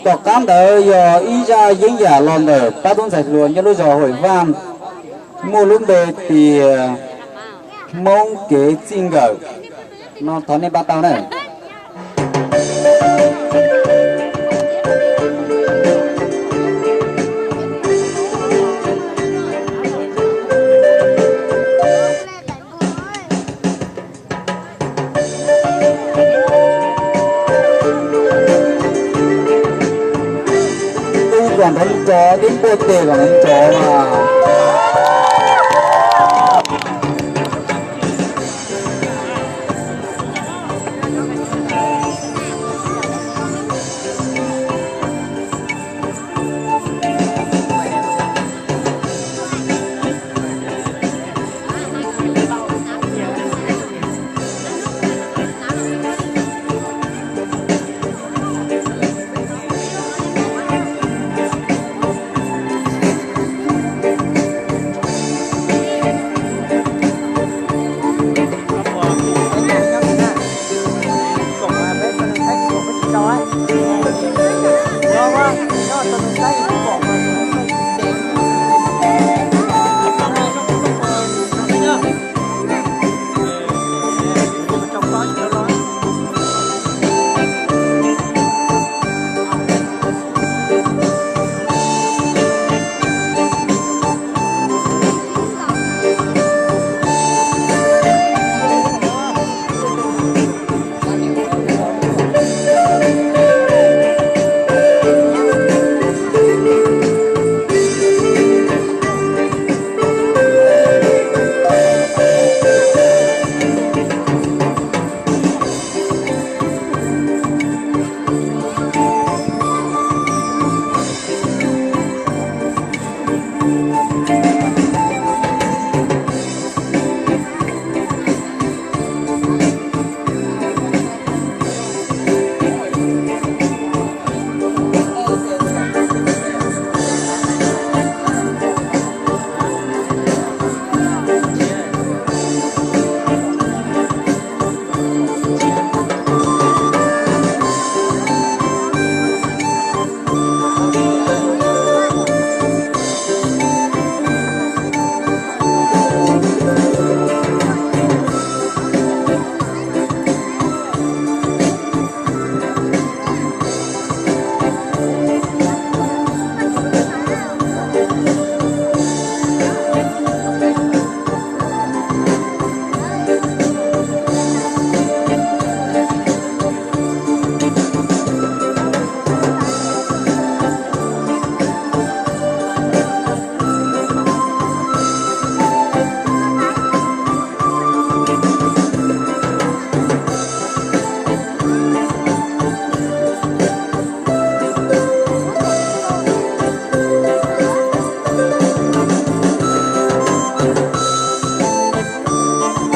Tom qab ntawd yog ib zaj yeeb yam los ntawm pab tub ntxhais hluas nyob lub zos Huam Vaj, muaj lub npe tias Hmoob kev txij nkawm. No thov nej pab tau na. Tub kom nrov nrov, tub npuaj tes kom nrov nrov mas.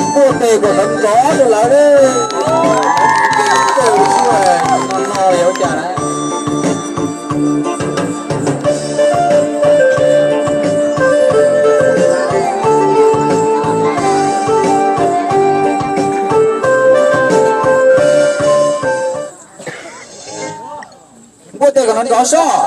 Npuaj tes kom nrov nrov rau lawv. No no yog ua cas na? Npuaj tes kom nrov nrov soj.